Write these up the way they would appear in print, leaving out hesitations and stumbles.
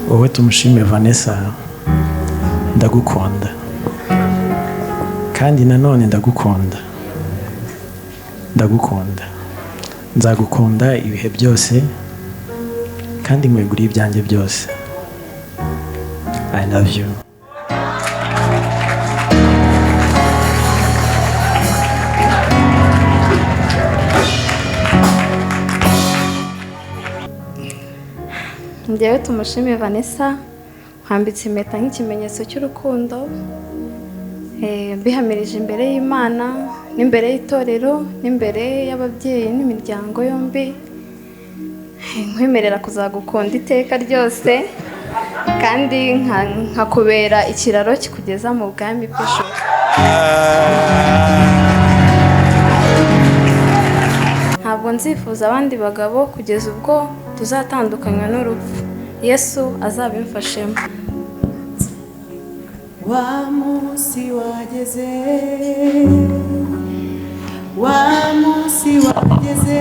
Wowe Tumushime Vanessa, ndagukunda, kandi nanone ndagukunda, ndagukunda, nzagukunda ibihe byose, kandi nkweguriye ibyanjye byose. I love you. Njyewe Tumushime Vanessa, nkwambitse impeta nk'ikimenyetso cy'urukundo, mbihamirije imbere y'Imana n'imbere y'itorero n'imbere y'ababyeyi n'imiryango yombi, nkwemerera kuzagukunda iteka ryose, kandi nkakubera ikiraro kikugeza mu bwami bw'ijuru. Ntabwo nzifuza abandi bagabo kugeza ubwo tuzatandukanywa n'urupfu, Yesu azabimfashemo. Wa munsi wageze, wa munsi wageze,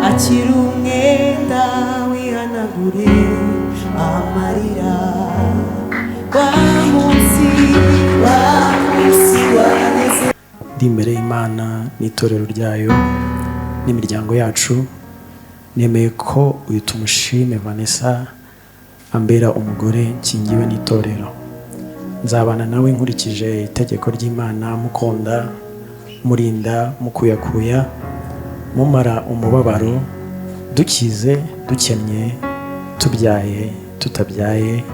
akira umwenda wihanagure amarira. Wa munsi, wa munsi wageze. Ndi imbere y'Imana n'itorero ryayo n'imiryango yacu, nemeye ko uyu Tumushime Vanessa ambera umugore nkingiwe n'itorero. Nzabana nawe nkurikije itegeko ry'Imana, mukunda, murinda, mukuyakuya, mumara umubabaro, dukize, dukennye, tubyaye, tutabyaye,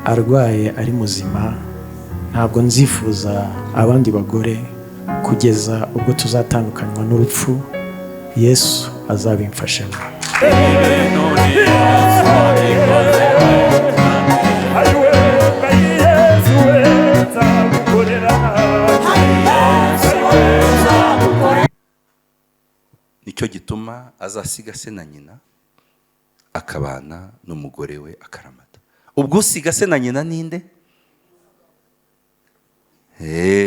arwaye ari muzima. Ntabwo nzifuza abandi bagore kugeza ubwo tuzatandukanywa n'urupfu, Yesu azabimfashemo. Nicyo gituma azasiga se na nyina akabana n'umugore we akaramata. Ubwo usiga se na nyina ninde?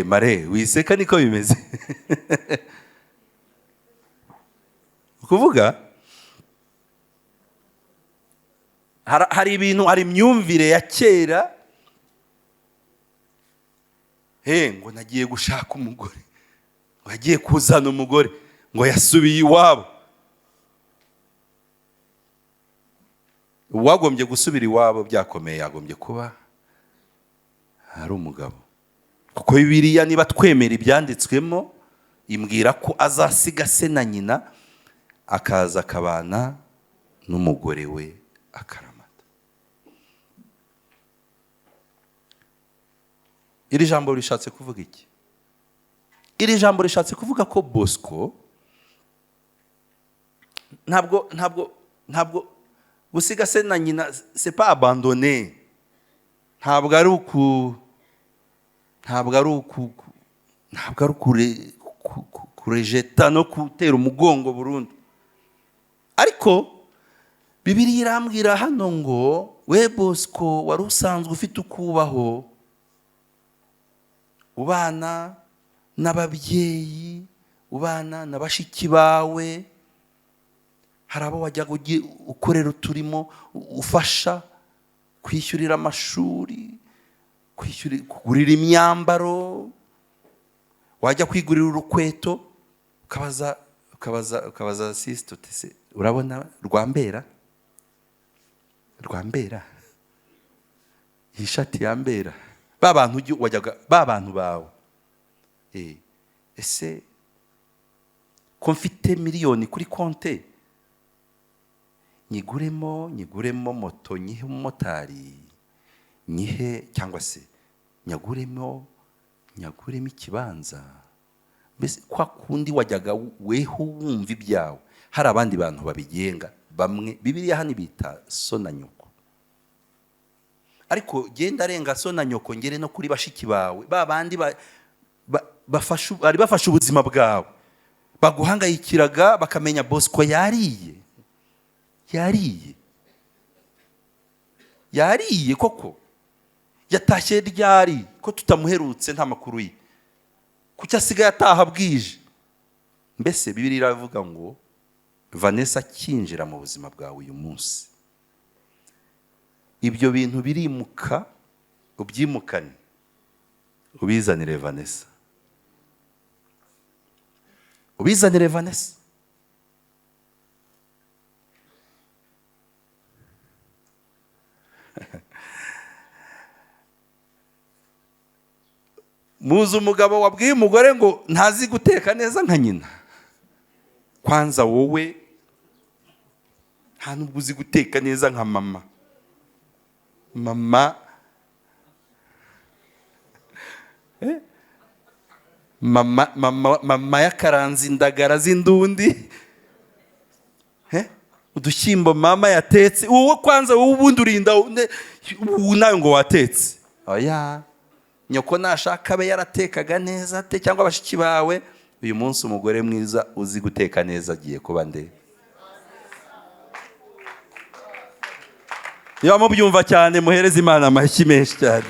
Mare wiseka, niko bimeze. Ukuvuga hari ibintu, hari imyumvire ya kera, ngo nagiye gushaka umugore, ngo yagiye kuzana umugore, ngo yasubiye iwabo. Uwagombye gusubira iwabo byakomeye yagombye kuba ari umugabo, kuko Bibiliya, niba twemera ibyanditswemo, imbwira ko azasiga se na nyina akaza akabana n'umugore we akaramata. Iri jambo rishatse kuvuga iki? Iri jambo rishatse kuvuga ko Bosco ntabwo gusiga se na nyina, c'est pas abandonné, ntabwo ari kurejeta no gutera umugongo burundu. Ariko Bibiliya irambwira hano ngo we Bosco wari usanzwe ufite ukubaho, ubana n'ababyeyi, ubana na bashiki bawe, hari abo wajyaga ukorera uturimo, ufasha kwishyurira amashuri, kugurira imyambaro, wajya kwigurira urukweto ukabaza sister uti: "Se urabona rwambera, rwambera iyi shati yambera?" Ba bantu wajyaga, ba bantu bawe, ese ko mfite miliyoni kuri konte, nyiguremo moto, nyihe umumotari, nyihe, cyangwa se nyaguremo ikibanza? Mbese kwa kundi wajyaga weho wumva ibyawe hari abandi bantu babigenga, bamwe Bibiliya hano bita so na nyoko. Ariko genda arenga so na nyoko, ngere no kuri bashiki bawe, ba bandi bari bafashe ubuzima bwawe, baguhangayikiraga, bakamenya Bosco yariye, yariye, yariye koko, yatashye ryari, ko tutamuherutse, nta makuru ye, kuki asigaye ataha bwije? Mbese Bibiliya iravuga ngo Vanessa akinjira mu buzima bwawe uyu munsi. Ibyo bintu birimuka, ubyimukane, ubizanire Vanessa, ubizanire Vanessa. Muzi umugabo wabwiye umugore ngo ntazi guteka neza nka nyina? Kwanza wowe nta nubwo uzi guteka neza nka mama. Mama mama mama mama yakaranze indagara z'indundi, udushyimbo mama yatetse. Wowe kwanza wowe ubundi urinda nawe ngo watetse. Oya, nyoko nashaka abe yaratekaga neza ate, cyangwa abashiki bawe. Uyu munsi umugore mwiza uzi guteka neza agiye kuba nde? Niba mubyumva cyane, muhereze Imana amashyi menshi cyane.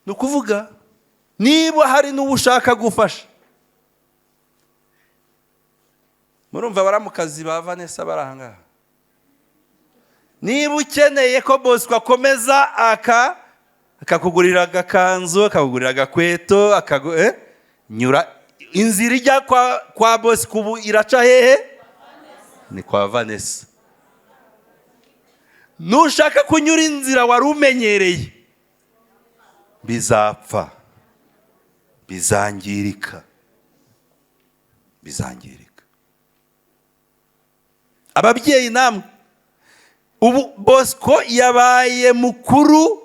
Ni ukuvuga niba hari n'uwo ushaka gufasha, murumva baramukazi ba Vanessa bari aha ngaha. Niba ukeneye ko Bosco akomeza akakugurira agakanzu, akakugurira agakweto, nyura inzira ijya kwa Bosco ubu iraca hehe? Ni kwa Vanessa. Nushaka kunyura inzira wari umenyereye, bizapfa, bizangirika, bizangirika. Ababyeyi namwe, ubu Bosco yabaye mukuru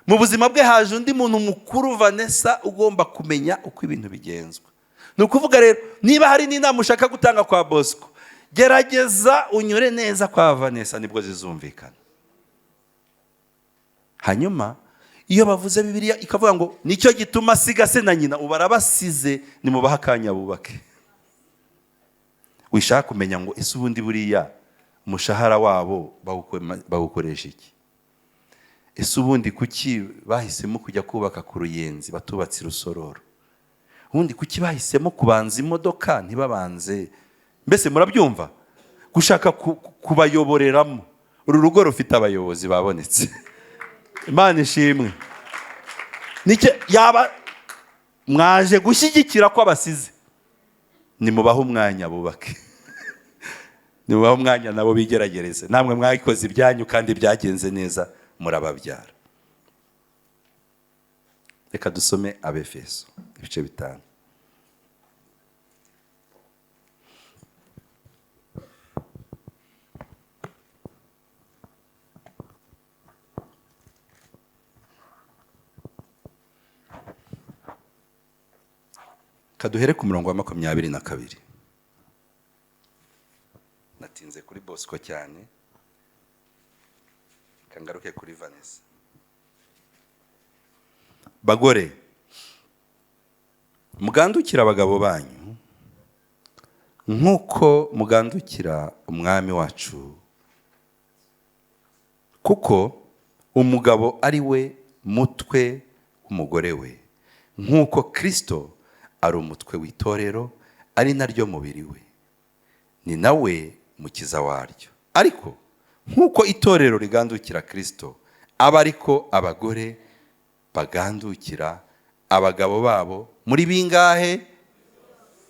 mu buzima bwe, haje undi muntu mukuru Vanessa ugomba kumenya uko ibintu bigenzwa. Ni ukuvuga rero niba hari n'inama ushaka gutanga kwa Bosco, gerageza unyure neza kwa Vanessa, nibwo zizumvikana. Hanyuma iyo bavuze Bibiliya ikavuga ngo nicyo gituma asiga se na nyina, ubu arabasize, nimubahe akanya bubake. Wishaka kumenya ngo ese ubundi buriya umushahara wabo bawukoresha iki? Ese ubundi kuki bahisemo kujya kubaka ku Ruyenzi batubatse Rusororo? Ubundi kuki bahisemo kubanza imodoka ntibabanze? Mbese murabyumva? Gushaka kubayoboreramo. Uru rugo rufite abayobozi babonetse. Imana ishimwe. Nicyo yaba mwaje gushyigikira ko abasize, nimubahe umwanya bubake, nimubahe umwanya nabo bigeragereze. Namwe mwabikoze ibyanyu kandi byagenze neza, murababyara. Reka dusome Abefeso ibice 5. Kaduhere ku murongo wa 22. Natinze kuri Bosco cyane, kangaruke kuri Vanessa. Bagore, mugandukira abagabo banyu nk'uko mugandukira umwami wacu, kuko umugabo ari we mutwe w'umugore we, nk'uko Kristo ari umutwe w'itorero, ari naryo mubiri we, ni nawe mukiza waryo. Ariko nk'uko itorero rigandukira Kristo, aba ariko abagore bagandukira abagabo babo muri bingahe?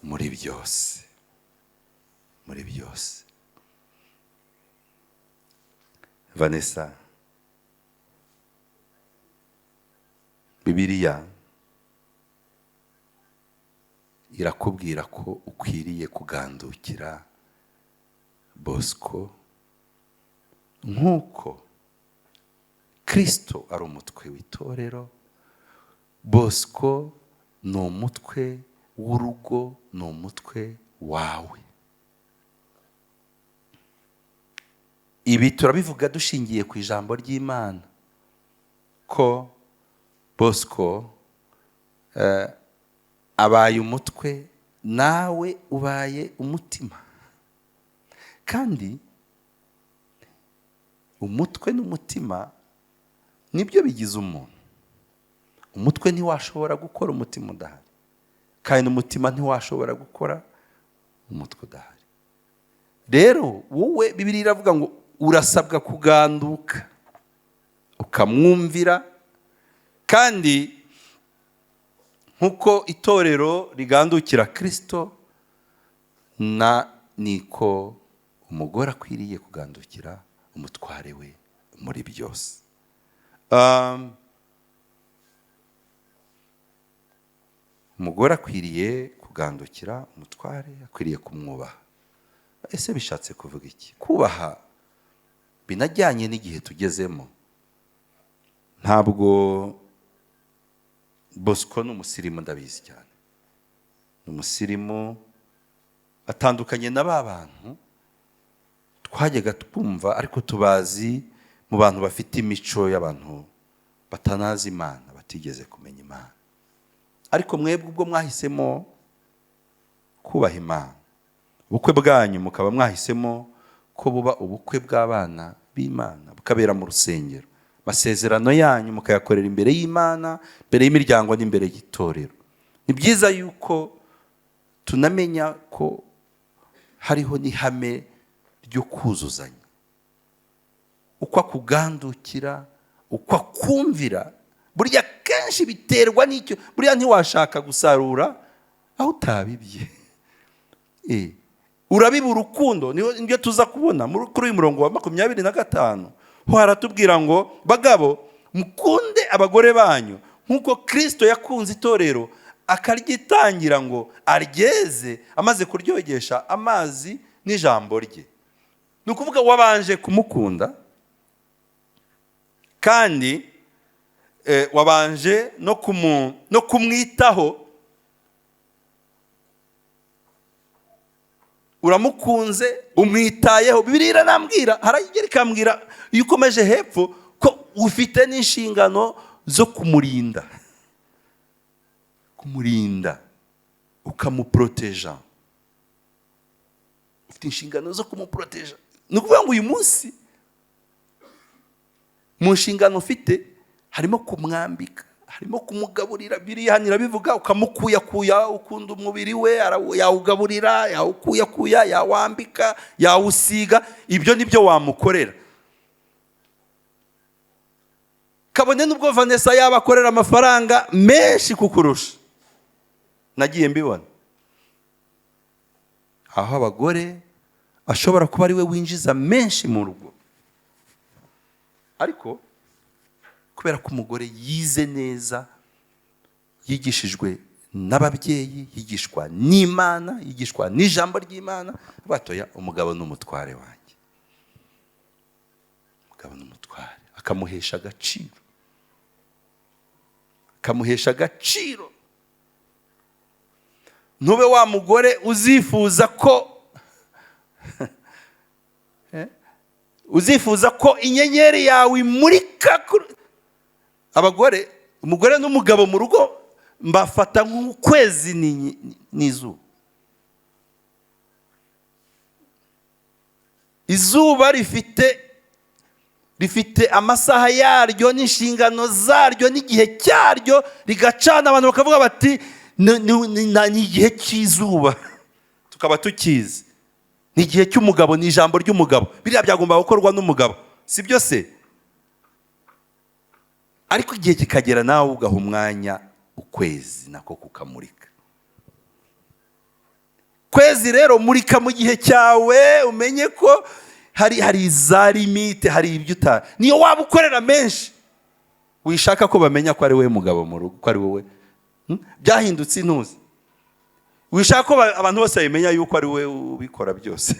Muri byose, muri byose. Vanessa, Bibiliya irakubwira ko ukwiriye kugandukira Bosco nk'uko Kristo ari umutwe w'itorero. Bosco ni umutwe w'urugo, ni umutwe wawe. Ibi turabivuga dushingiye ku ijambo ry'Imana, ko Bosco abaye umutwe, nawe ubaye umutima. Kandi umutwe n'umutima nibyo bigize umuntu. Umutwe ntiwashobora gukora umutima udahari, kandi n'umutima ntiwashobora gukora umutwe udahari. Rero wowe Bibiliya iravuga ngo urasabwa kuganduka ukamwumvira, kandi nk'uko itorero rigandukira Kristo, na niko umugore akwiriye kugandukira umutware we muri byose. Umugore akwiriye kugandukira umutware, akwiriye kumwubaha. Ese bishatse kuvuga iki? Kubaha binajyanye n'igihe tugezemo. Ntabwo Bosco ni umusirimu, ndabizi cyane, ni umusirimu, atandukanye na ba bantu twajyaga twumva, ariko tubazi mu bantu bafite imico y'abantu batanazi Imana, batigeze kumenya Imana. Ariko mwebwe ubwo mwahisemo kubaha Imana, ubukwe bwanyu mukaba mwahisemo ko buba ubukwe bw'abana b'Imana, bukabera mu rusengero, amasezerano yanyu mukayakorera imbere y'Imana, imbere y'imiryango n'imbere y'itorero. Ni byiza yuko tunamenya ko hariho n'ihame ryo kuzuzanya. Uko akugandukira, uko akumvira, burya kenshi biterwa n'icyo. Burya ntiwashaka gusarura aho utabibye. Urabiba urukundo, nibyo tuza kubona kuri uyu murongo wa 25. Ho haratubwira ngo bagabo mukunde abagore banyu nk'uko Kristo yakunze itorero akaryitangira ngo aryeze, amaze kuryogesha amazi n'ijambo rye. Ni ukuvuga wabanje kumukunda, kandi wabanje no kumwitaho, uramukunze, umwitayeho. Bibiliya iranambwira, haragera ikambwira iyo ukomeje hepfo ko ufite n'inshingano zo kumurinda, kumurinda ukamuproteja, ufite inshingano zo kumuproteja. Ni ukuvuga ngo uyu munsi mu nshingano ufite harimo kumwambika, harimo kumugaburira. Biriya hano irabivuga, ukamukuyakuya, ukunda umubiri we, yawugaburira, yawukuyakuya, yawambika, yawusiga. Ibyo nibyo wamukorera. Kabone n'ubwo Vanessa yaba akorera amafaranga menshi kukurusha, nagiye mbibona aho abagore ashobora kuba ari we winjiza menshi mu rugo, ariko kubera ko umugore yize neza, yigishijwe n'ababyeyi, yigishwa n'Imana, yigishwa n'ijambo ry'Imana, batoya umugabo ni umutware wanjye, umugabo ni umutware, akamuhesha agaciro, akamuhesha agaciro. Ntube wa mugore uzifuza ko uzifuza ko inyenyeri yawe imurika. Abagore, umugore n'umugabo mu rugo mbafata nk'ukwezi n'izuba. Izuba rifite amasaha yaryo n'inshingano zaryo n'igihe cyaryo, rigacana abantu bakavuga bati ni igihe cy'izuba, tukaba tukizi. Ni igihe cy'umugabo, ni ijambo ry'umugabo. Biriya byagomba gukorwa n'umugabo, si byo se? Ariko igihe kikagera nawe ugaha umwanya ukwezi nako kukamurika. Kwezi rero murika mu gihe cyawe, umenye ko hari za limite, hari ibyo uta, niyo waba ukorera menshi wishaka ko bamenya ko ari wowe mugabo mu rugo, ko ari wowe. Byahindutse intuzi, wishaka ko abantu bose babimenya yuko ari wowe ubikora byose.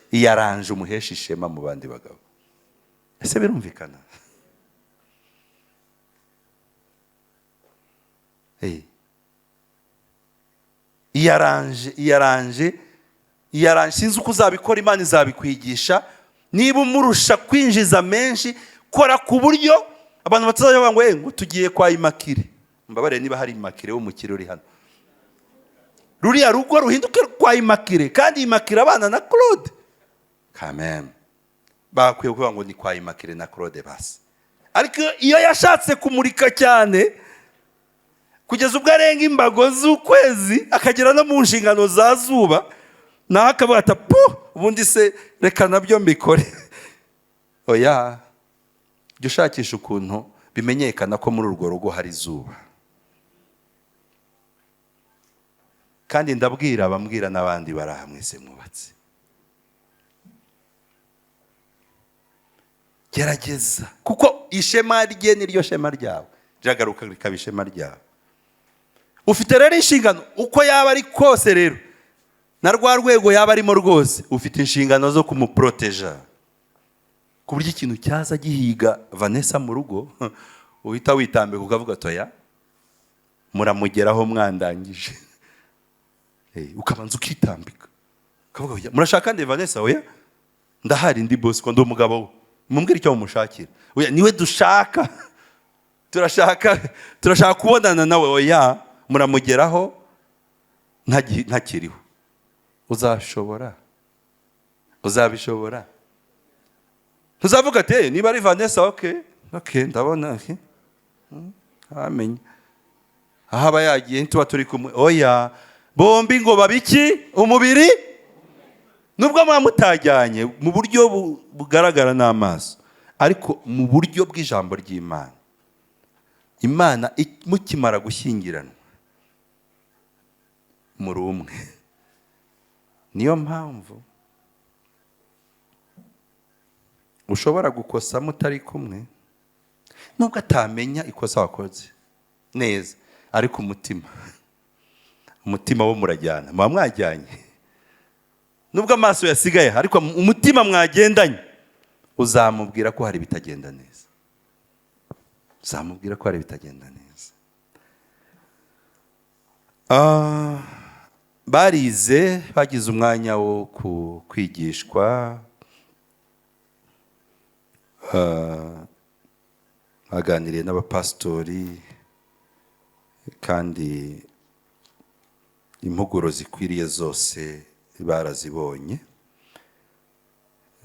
Iyaranje umuhesha ishema mu bandi bagabo. Ese birumvikana? Iyaranje, sinzi uko uzabikora, Imana izabikwigisha. Niba umurusha kwinjiza menshi, kora ku buryo abantu batazajya bavuga ngo ngo tugiye kwa Imakire. Mbabarire niba hari Imakire w'umukire uri hano. Ruriya rugo ruhinduke kwa Imakire, kandi Imakire abana na Claude. Amen. Bakwiye kuvuga ngo ni kwa Imakire na Claude basi. Ariko iyo yashatse kumurika cyane, Kugeza ubwo arenga imbago z'ukwezi, akagera no mu nshingano za zuba, nawe akavuga ati: "Pu, ubundi se reka nabyo mbikore." Oya, jya ushakisha ukuntu bimenyekana ko muri urwo rugo hari izuba. Kandi ndabwira abambwira n'abandi bari aha mwese mwubatse, gerageza, kuko ishema rye niryo shema ryawe, riragaruka rikaba ishema ryawe. Ufite rero inshingano, uko yaba ari kose rero, na rwa rwego yaba arimo rwose, ufite inshingano zo kumuporoteja, ku buryo ikintu cyaza gihiga Vanessa mu rugo, uhita witambika ukavuga: "Toya, muramugeraho mwandangije." Ukabanza ukitambika ukavuga: "Oya, murashaka nde? Vanessa? Oya, ndahari, ndi Bosco, ndi umugabo we, mumbwire icyo mumushakira." "Oya, niwe dushaka, turashaka kubonana nawe." "Oya, muramugeraho ntakiriho." Uzashobora? Uzabishobora? Ntuzavuga ati: "Eh, niba ari Vanessa, okay, ndabona, okay. Amenye aho aba yagiye, tuba turi kumwe." Oya, bombi ngo babiki umubiri, nubwo muba mutajyanye mu buryo bugaragara n'amaso, ariko mu buryo bw'ijambo ry'Imana, Imana mukimara gushyingiranwa muri umwe. Niyo mpamvu ushobora gukosa mutari kumwe, nubwo atamenya ikosa wakoze neza, ariko umutima wo murajyana, muba mwajyanye, nubwo amaso yasigaye, ariko umutima mwagendanye uzamubwira ko hari ibitagenda neza, uzamubwira ko hari ibitagenda neza. Barize, bagize umwanya wo kwigishwa, baganiriye n'abapasitori, kandi impuguro zikwiriye zose barazibonye.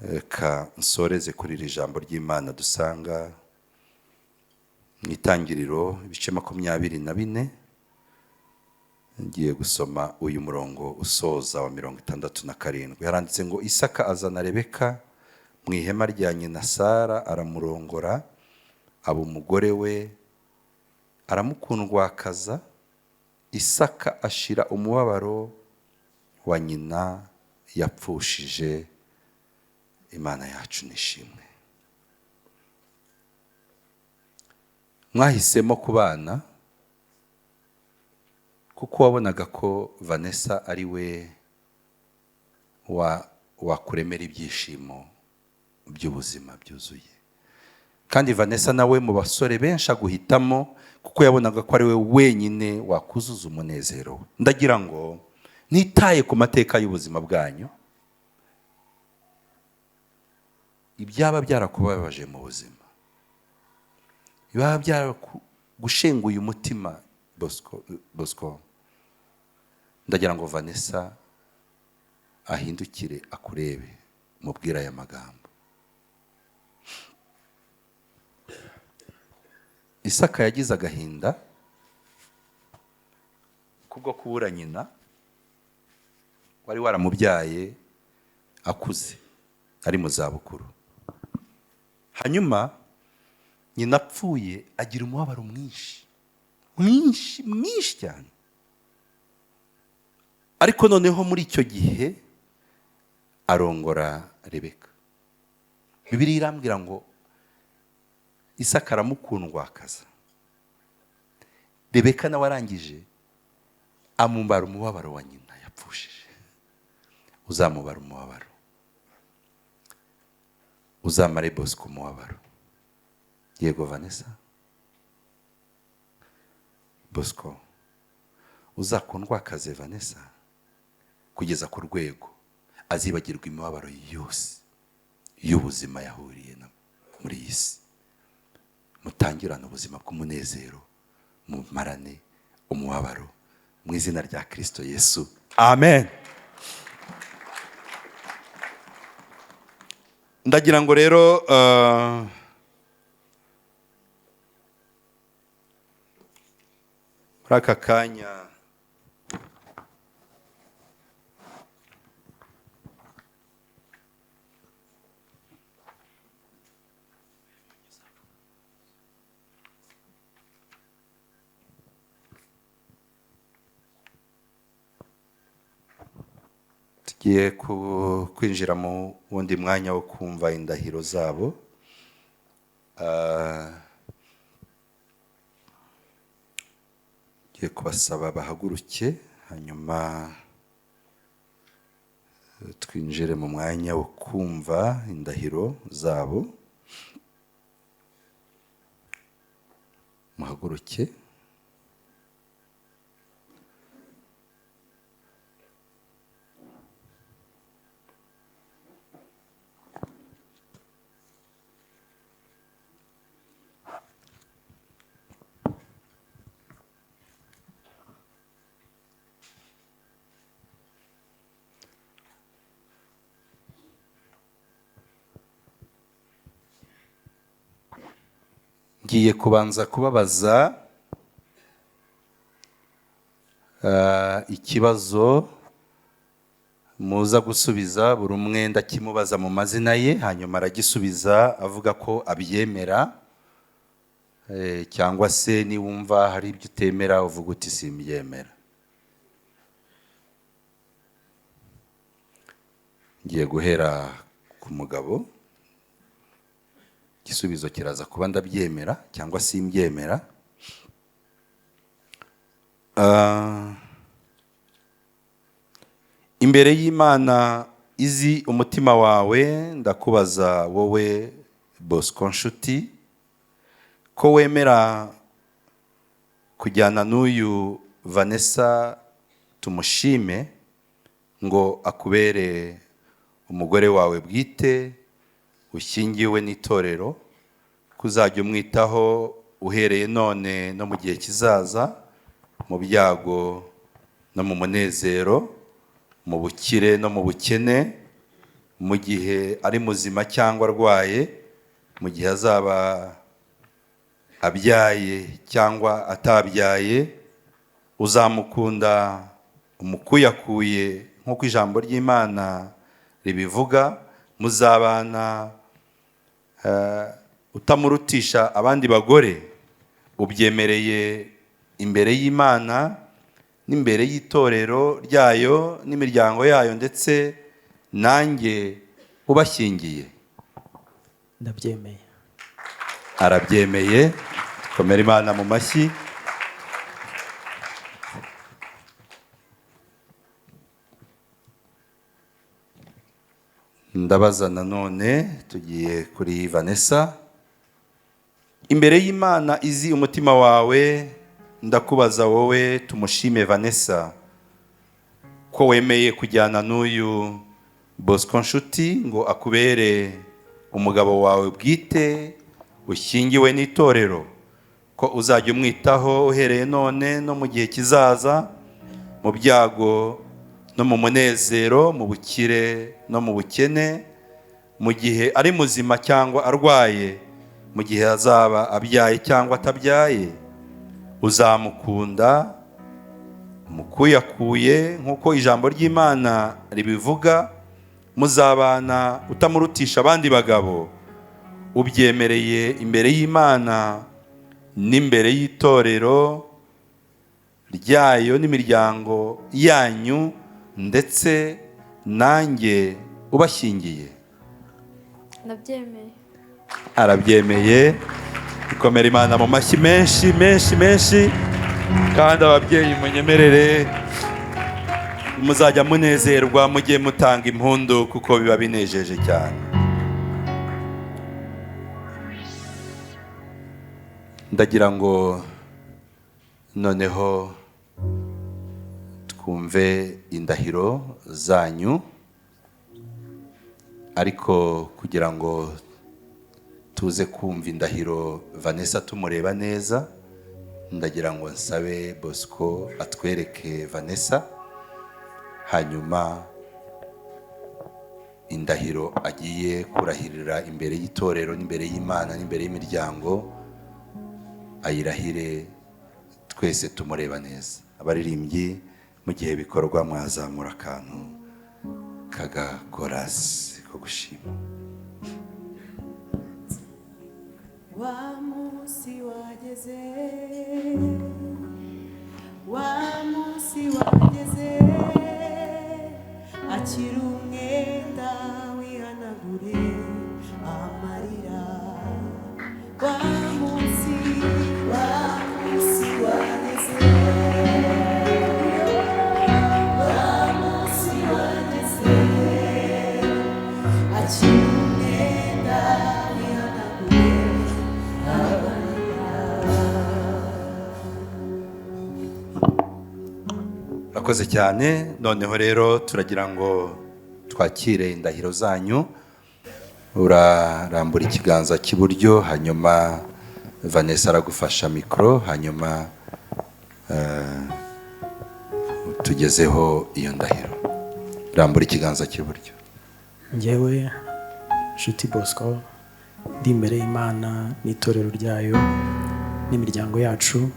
Reka nsoreze kuri iri jambo ry'Imana dusanga mu Itangiriro, ibice 24. Ngiye gusoma uyu murongo usoza wa 67. Haranditse ngo: "Isaka azana Rebeka mu ihema rya nyina Sara, aramurongora, aba umugore we, aramukundwakaza. Isaka ashira umubabaro wa nyina yapfushije." Imana yacu nishimwe. Mwahisemo kubana kuko wabonaga ko Vanessa ari we wakuremera ibyishimo by'ubuzima byuzuye, kandi Vanessa nawe mu basore benshi aguhitamo kuko yabonaga ko ari we wenyine wakuzuza umunezero we. Ndagira ngo nitaye ku mateka y'ubuzima bwanyu, ibyaba byarakubabaje mu buzima, ibiba byaragushenguye umutima, Bosco, ndagira ngo Vanessa ahindukire akurebe, mubwire aya magambo. Isaka yagize agahinda kubwo kubura nyina wari waramubyaye akuze ari mu zabukuru. Hanyuma nyina apfuye, agira umubabaro mwinshi mwinshi mwinshi cyane. Ariko noneho muri icyo gihe arongora Rebeka. Bibiliya irambwira ngo Isaka aramukundwakaza. Rebeka nawe arangije amubara umubabaro wa nyina yapfushije. Uzamubara umubabaro, uzamare Bosco umubabaro. Yego Vanessa, Bosco, uzakundwakaze Vanessa kugeza ku rwego azibagirwa imibabaro yose y'ubuzima yahuriye na muri iyi si. Mutangirane ubuzima bw'umunezero, mumarane umubabaro, mu izina rya Kristo Yesu, amen. Ndagira ngo rero Muri aka kanya tugiye kwinjira mu wundi mwanya wo kumva indahiro zabo. Ngiye kubasaba bahaguruke, hanyuma twinjire mu mwanya wo kumva indahiro zabo. Muhaguruke. Ngiye kubanza kubabaza ikibazo muza gusubiza, buri umwe ndakimubaza mu mazina ye, hanyuma aragisubiza avuga ko abyemera, cyangwa se niwumva hari ibyo utemera uvuga uti simbyemera. Ngiye guhera ku mugabo, igisubizo kiraza kuba ndabyemera cyangwa simbyemera. Imbere y'Imana izi umutima wawe, ndakubaza wowe Bosco Nshuti, ko wemera kujyana n'uyu Vanessa Tumushime ngo akubere umugore wawe bwite ushyingiwe n'itorero, kuzajya umwitaho uhereye none no mu gihe kizaza, mu byago no mu munezero, mu bukire no mu bukene, mu gihe ari muzima cyangwa arwaye, mu gihe azaba abyaye cyangwa atabyaye, uzamukunda umukuyakuye nk'uko ijambo ry'Imana ribivuga, muzabana utamurutisha abandi bagore, ubyemereye imbere y'Imana n'imbere y'itorero ryayo n'imiryango yayo, ndetse nanjye ubashyingiye. Ndabyemeye. Arabyemeye. Komera Imana mu mashyi. Ndabaza nanone, tugiye kuri Vanessa. Imbere y'Imana izi umutima wawe, ndakubaza wowe Tumushime Vanessa, ko wemeye kujyana n'uyu Bosco Nshuti ngo akubere umugabo wawe bwite ushyingiwe n'itorero, ko uzajya umwitaho uhereye none no mu gihe kizaza, mu byago no mu munezero, mu bukire no mu bukene, mu gihe ari muzima cyangwa arwaye, mu gihe azaba abyaye cyangwa atabyaye, uzamukunda umukuyakuye nk'uko ijambo ry'Imana ribivuga, muzabana utamurutisha abandi bagabo, ubyemereye imbere y'Imana n'imbere y'itorero ryayo n'imiryango yanyu, ndetse nanjye ubashyingiye. Ndabyemeye. Arabyemeye. Ikomera Imana mu mashyi menshi menshi menshi. Kandi ababyeyi munyemerere, muzajya munezerwa mujye mutanga impundu kuko biba binejeje cyane. Ndagira ngo noneho twumve indahiro zanyu, ariko kugira ngo tuze kumva indahiro Vanessa tumureba neza, ndagira ngo nsabe Bosco atwereke Vanessa, hanyuma indahiro agiye kurahirira imbere y'itorero n'imbere y'Imana n'imbere y'imiryango ayirahire Twese tumureba neza. Abaririmbyi, mu gihe bikorwa, mwazamura akantu k'agakorasi ko gushima. Wa munsi wageze, wa munsi wageze, akira umwenda wihanagure amarira. Wa munsi, wa munsi wageze, wa munsi wageze, akira umwenda wihanagure amarira. Urakoze cyane. Noneho rero turagira ngo twakire indahiro zanyu. Urarambura ikiganza cy'iburyo, hanyuma Vanessa aragufasha mikoro, hanyuma tugezeho iyo ndahiro. Rambura ikiganza cy'iburyo. Njyewe Nshuti Bosco, ndi imbere y'Imana n'itorero ryayo n'imiryango yacu,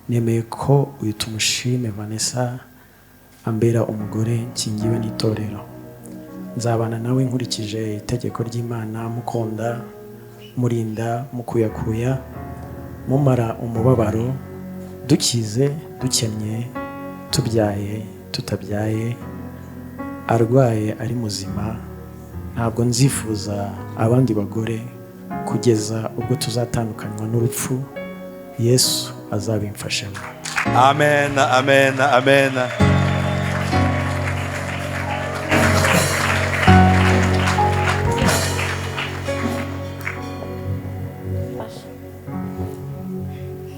nemeye ko uyu Tumushime Vanessa ambera umugore nkingiwe n'itorero. Nzabana nawe nkurikije itegeko ry'Imana, mukunda, murinda, mukuyakuya, mumara umubabaro, dukize, dukennye, tubyaye, tutabyaye, arwaye, ari muzima. Ntabwo nzifuza abandi bagore kugeza ubwo tuzatandukanywa n'urupfu. Yesu azabimfashemo. Amen, amen, amen.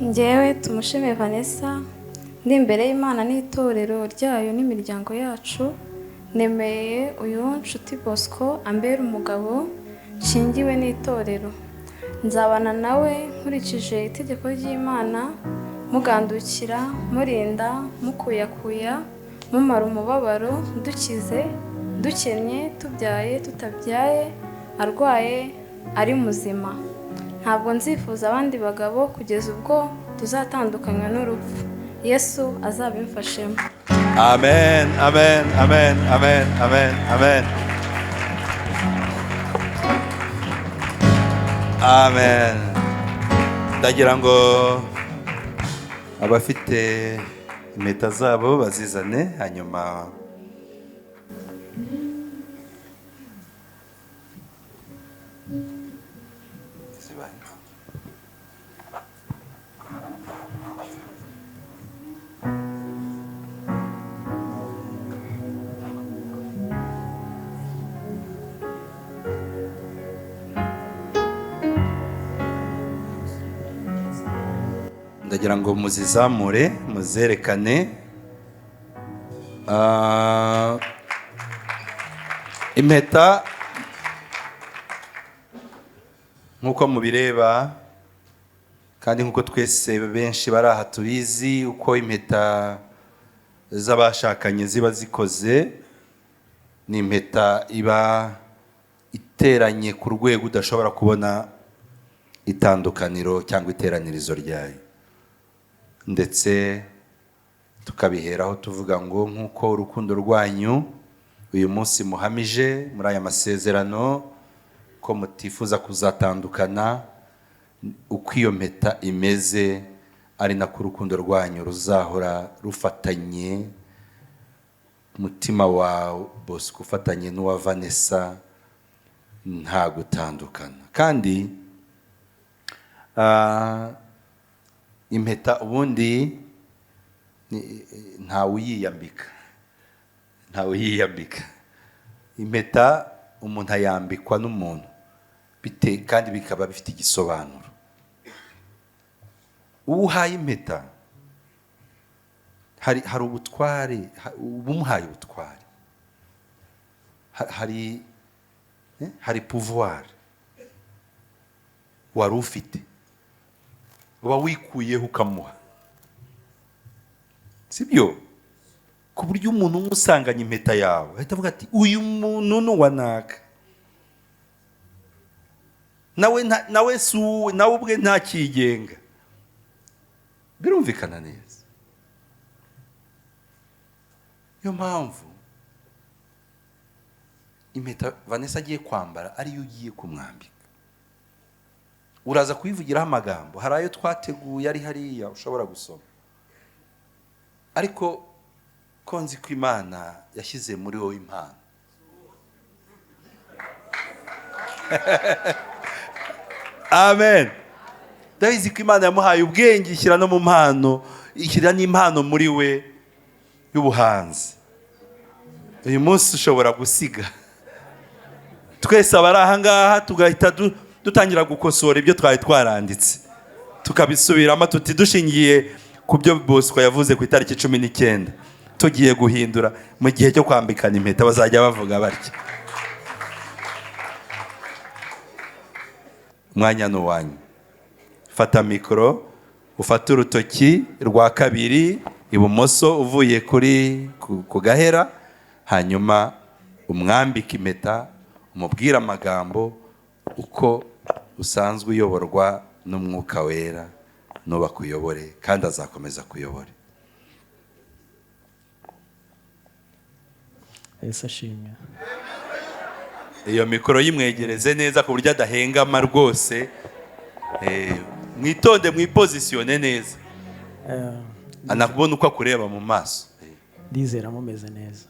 Njyewe Tumushime Vanessa, ndi imbere y'Imana n'itorero ryayo n'imiryango yacu, nemeye uyu Nshuti Bosco ambera umugabo nshingiwe n'itorero. Nzabana nawe nkurikije itegeko ry'Imana, mugandukira, murinda, mukuyakuya, mumara umubabaro, dukize, dukennye, tubyaye, tutabyaye, arwaye, ari muzima. Ntabwo nzifuza abandi bagabo kugeza ubwo tuzatandukanywa n'urupfu. Yesu azabimfashemo. Amen, amen, amen, amen, amen, amen, amen. Ndagira ngo abafite impeta zabo bazizane, hanyuma zibahe. Ndagira ngo muzizamure, muzerekane. Impeta nk'uko mubireba, kandi nk'uko twese benshi bari aha tubizi uko impeta z'abashakanye ziba zikoze, ni impeta iba iteranye ku rwego udashobora kubona itandukaniro cyangwa iteranirizo ryayo. Ndetse tukabiheraho tuvuga ngo nk'uko urukundo rwanyu uyu munsi muhamije muri aya masezerano ko mutifuza kuzatandukana, uko iyo mpeta imeze ari nako urukundo rwanyu ruzahora rufatanye, umutima wa Bosco ufatanye n'uwa Vanessa nta gutandukana. Kandi impeta ubundi ntawe uyiyambika, ntawe uyiyambika. Impeta umuntu ayambikwa n'umuntu bite, kandi bikaba bifite igisobanuro. Uwo uhaye impeta hari ubutware, uba umuhaye ubutware, hari pouvoir wari ufite, uba wikuyeho ukamuha, sibyo? Ku buryo umuntu umusanganye impeta yawe ahita avuga ati uyu muntu ni uwa naka, nawe si uwe, nawe ubwe ntakigenga. Birumvikana neza. Niyo mpamvu impeta Vanessa agiye kwambara ariyo ugiye kumwambika. Uraza kuyivugiraho amagambo, hari ayo twateguye ari hariya ushobora gusoma, ariko ko nzi ko Imana yashyize muri wowe impano. Amen. Ndabizi ko Imana yamuhaye ubwenge, ishyira no mu mpano, ishyira n'impano muri we y'ubuhanzi. Uyu munsi ushobora gusiga twese abari aha ngaha tugahita dutangira gukosora ibyo twari twaranditse, tukabisubiramo tuti dushingiye ku byo Bosco yavuze ku itariki 19, tugiye guhindura mu gihe cyo kwambikana impeta bazajya bavuga batya. Umwanya ni uwanyu. Fata mikoro, ufate urutoki rwa kabiri ibumoso uvuye kuri ku gahera, hanyuma umwambike impeta, umubwire amagambo uko usanzwe uyoborwa n'Umwuka Wera, nubakuyobore kandi azakomeza kuyobore. Yesu ashimwe. Iyo mikoro yimwegereze neza ku buryo adahengama rwose. Mwitonde, mwipozisiyone neza, anakubona uko akureba mu maso. Ndizera mumeze neza.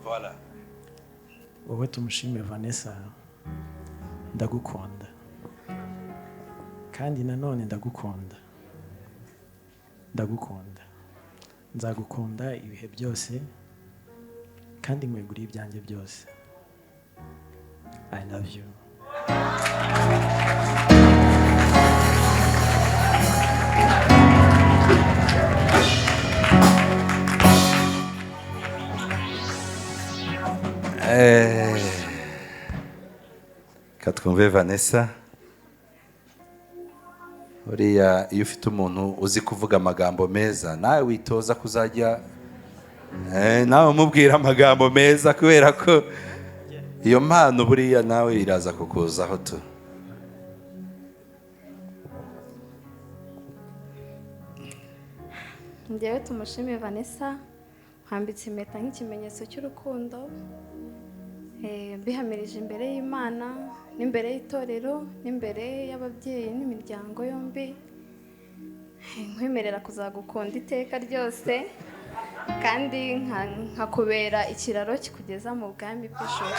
Voilà. Wowe Tumushime Vanessa, ndagukunda, kandi nanone ndagukunda, ndagukunda, nzagukunda ibihe byose, kandi nkweguriye ibyanjye byose. I love you. Katwumve Vanessa. Uriya iyo ufite umuntu uzi kuvuga amagambo meza, nawe witoza kuzajya nawe umubwira amagambo meza, kubera ko iyo mpano buriya nawe iraza kukuzaho tu. Njyewe Tumushime Vanessa nkwambitse impeta nk'ikimenyetso cy'urukundo, mbihamirije imbere y'Imana n'imbere y'itorero n'imbere y'ababyeyi n'imiryango yombi, nkwemerera kuzagukunda iteka ryose, kandi nkakubera ikiraro kikugeza mu bwami bw'ijuru.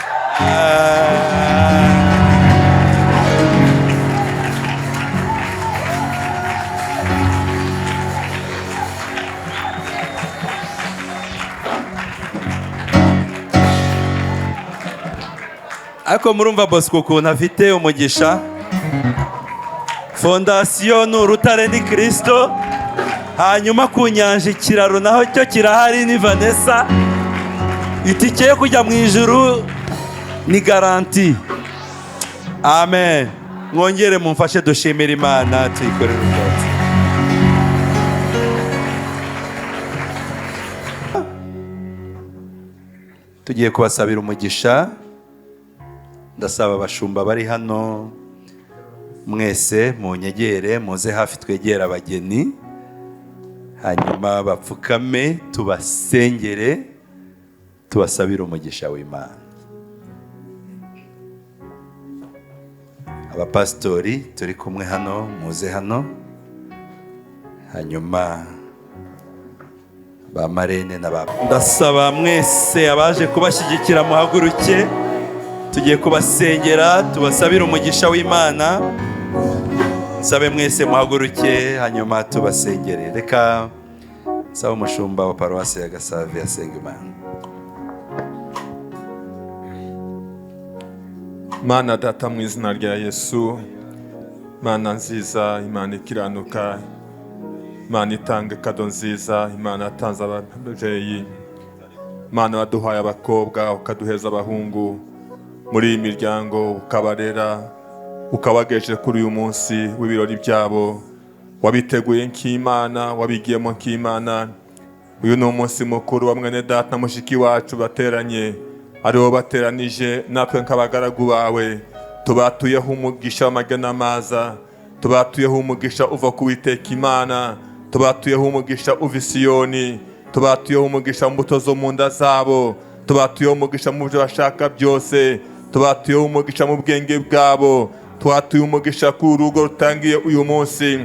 Ariko murumva Bosco ukuntu afite umugisha. Fondasiyo ni urutare ni Kristo, hanyuma ku nyanja ikiraro naho cyo kirahari ni Vanessa. Itike yo kujya mu ijuru ni garanti. Amen. Mwongere mumfashe dushimire Imana, tuyikorere ubwatsi. Tugiye kubasabira umugisha. Ndasaba abashumba bari hano mwese munyegere, muze hafi twegere abageni, hanyuma bapfukame tubasengere, tubasabire umugisha w'Imana. Abapasitori turi kumwe hano, muze hano, hanyuma ba marene na ba. Ndasaba mwese abaje kubashyigikira muhaguruke, tugiye kubasengera tubasabire umugisha w'Imana. Nsabe mwese muhaguruke hanyuma tubasengere. Reka nsabe umushumba wa paruwasi ya Gasave asenga Imana. Mana data, mu izina rya Yesu, Mana nziza, Imana ikiranuka, Imana itanga kado nziza, Imana yatanze ababyeyi, Imana waduhaye abakobwa ukaduheza abahungu muri iyi miryango, ukabarera ukabagejeje kuri uyu munsi w'ibirori byabo. Wabiteguye nk'Imana, wabigiyemo nk'Imana. Uyu ni umunsi mukuru wa mwene data na mushiki wacu bateranye, aribo bateranije natwe nk'abagaragu bawe. Tubatuyeho umugisha w'amagenamaza, tubatuyeho umugisha uva ku Uwiteka Imana, tubatuyeho umugisha uva i Siyoni, tubatuyeho umugisha mu mbuto zo mu nda zabo, tubatuyeho umugisha mu byo bashaka byose, tubatuyeho umugisha mu bwenge bwabo, twatuye umugisha ku rugo rutangiye uyu munsi.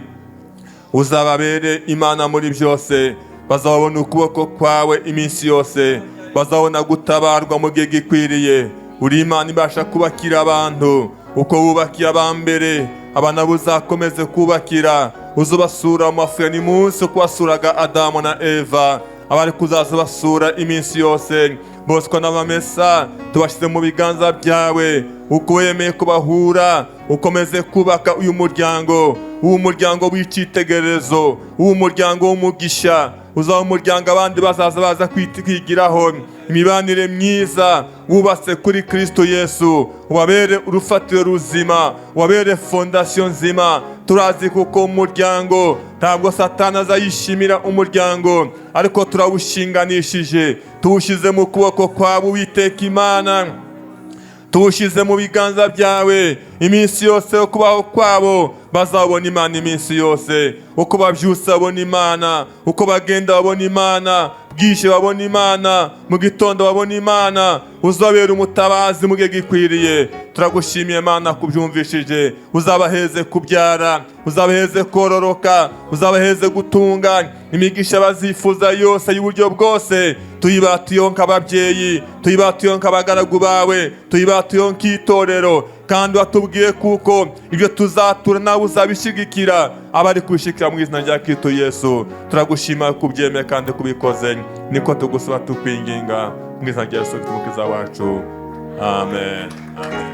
Uzababere Imana muri byose, bazabona ukuboko kwawe iminsi yose, bazabona gutabarwa mu gihe gikwiriye. Uri Imana ibasha kubakira abantu uko wubakiye abambere, abana buzakomeze kubakira. Uzubasura mu mafu ni munsi uko wasuraga Adamu na Eva, abari kuzaza basura iminsi yose. Bosco n'abamesa tubashyize mu biganza byawe, uko wemeye kubahura ukomeze kubaka uyu muryango, uwo muryango w'icyitegererezo, uwo muryango w'umugisha, uzaba umuryango abandi bazaza baza kwigiraho imibanire myiza wubatse kuri Kristo Yesu. Ubabere urufatiro ruzima, ubabere fondasiyo nzima. Turazi kuko umuryango ntabwo Satani azayishimira umuryango, ariko turawushinganishije, tuwushyize mu kuboko kwawe Uwiteka Imana, tuwushyize mu biganza byawe. Iminsi yose yo kubaho kwabo bazabona Imana iminsi yose, uko babyutse babona Imana, uko bagenda babona Imana, bwije babona Imana, mu gitondo babona Imana. Uzabera umutabazi mu gihe gikwiriye. Turagushimiye Mana kubyumvishije. Uzabaheze kubyara, uzabaheze kororoka, uzabaheze gutunga imigisha bazifuza yose y'uburyo bwose. Tuyibatuyeho nk'ababyeyi, tuyibatuyeho nk'abagaragu bawe, tuyibatuyeho nk'itorero. Kandi watubwiye kuko ibyo tuzatura nawe uzabishigikira, abari kubishikira mu izina rya Kristo Yesu. Turagushima kubyemeye kandi kubikoze, niko tugusaba tukwinginga mu izina rya Yesu Kristo Umukiza wacu, amen, amen.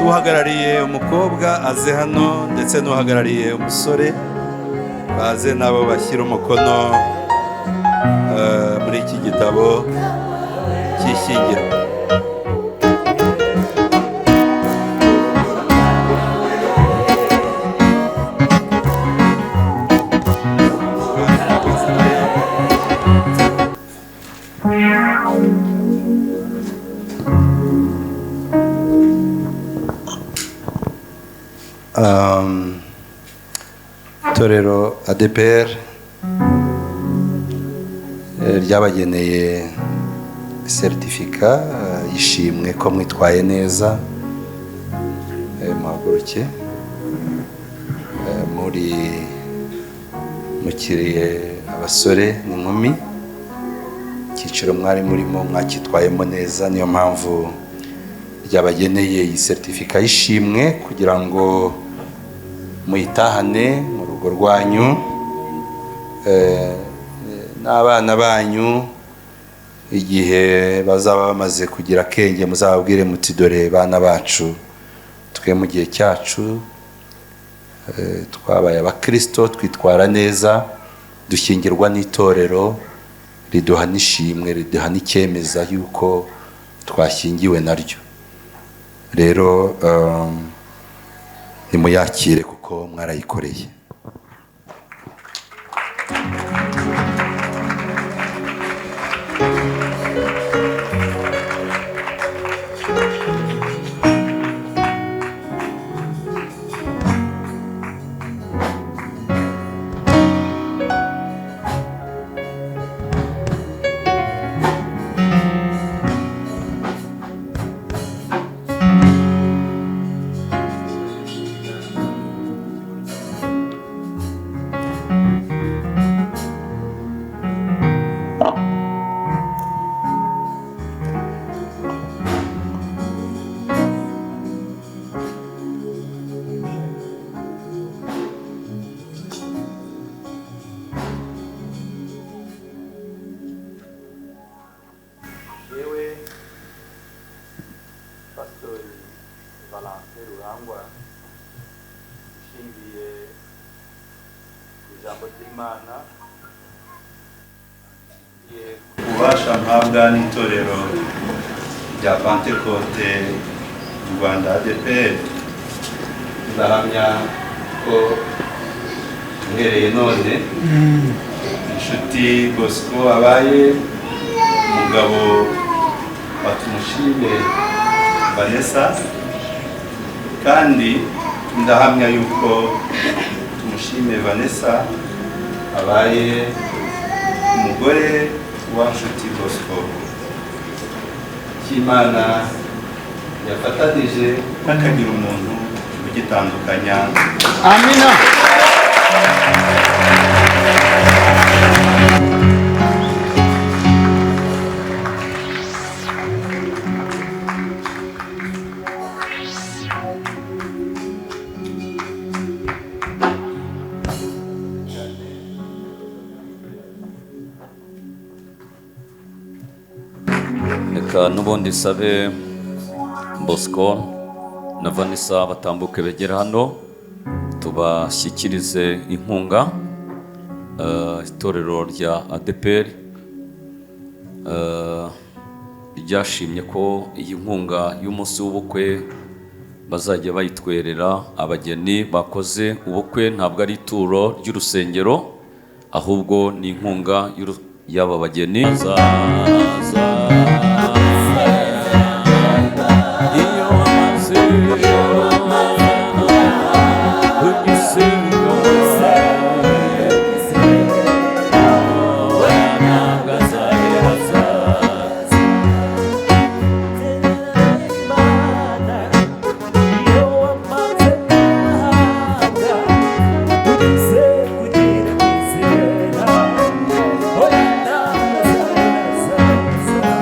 Uhagarariye umukobwa aze hano, ndetse n'uhagarariye umusore baze nabo bashyira umukono muri iki gitabo cy'ishyingirwa. Itorero ADEPR ryabageneye seritifika y'ishimwe ko mwitwaye neza. Muhaguruke. Muri mukiriye abasore n'inkumi, icyiciro mwari murimo mwakitwayemo neza, niyo mpamvu ryabageneye iyi seritifika y'ishimwe kugira ngo muyitahane mu rugo rwanyu, n'abana banyu igihe bazaba bamaze kugira akenge muzababwire muti dore bana bacu, twe mu gihe cyacu twabaye abakristo, twitwara neza, dushyingirwa n'itorero riduha n'ishimwe, riduha n'icyemeza yuko twashyingiwe naryo. Rero nimuyakire kuko mwarayikoreye. Yewe Pasitori Valentin Rurangwa, ushingiye ku ijambo ry'Imana, nshingiye ku bubasha mpabwa n'itorero rya Pentekote mu Rwanda ADEPR, ndahamya ko uhereye none Inshuti Bosco abaye umugabo wa Tumushime Vanessa, kandi ndahamya yuko Tumushime Vanessa abaye umugore wa Nshuti Bosco. Cy'Imana yafatanije ntakagira umuntu ugitandukanya. Amina. Reka n'ubundi sabe Bosco na Vanessa batambuke begera hano tubashyikirize inkunga. Itorero rya ADEPR ryashimye ko iyi nkunga y'umunsi w'ubukwe bazajya bayitwerera abageni bakoze ubukwe. Ntabwo ari ituro ry'urusengero, ahubwo ni inkunga y'aba bageni. Iyo wamaze kugisenga, ntabwo azahera. Kugira kwizera, oya ntabwo azahera.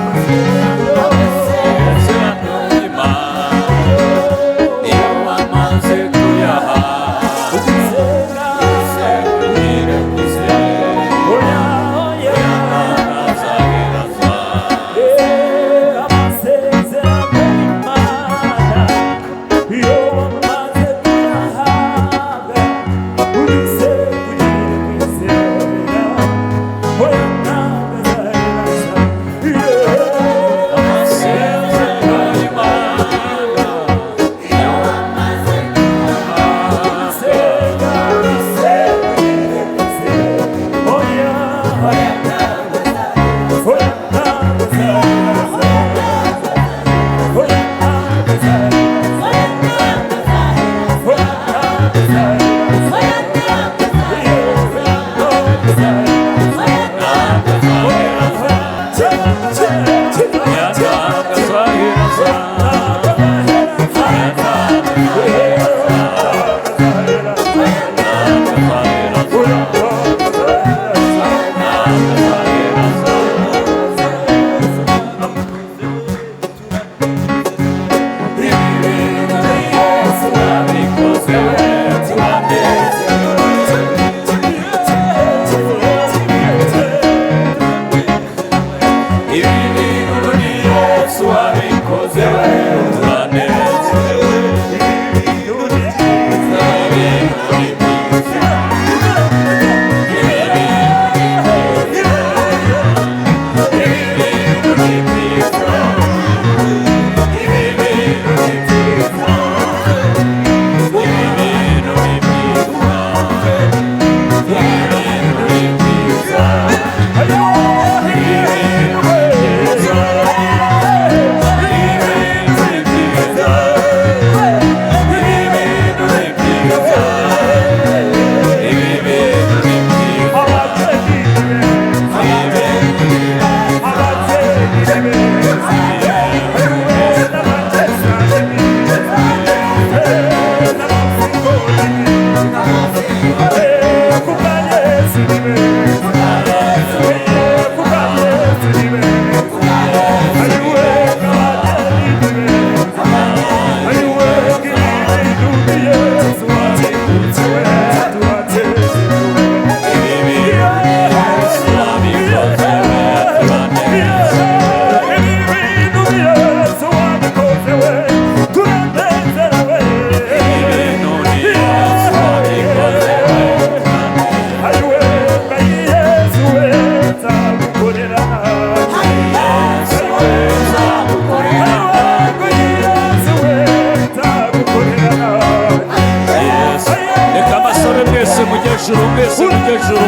Mujye hejuru, mwese mujye hejuru.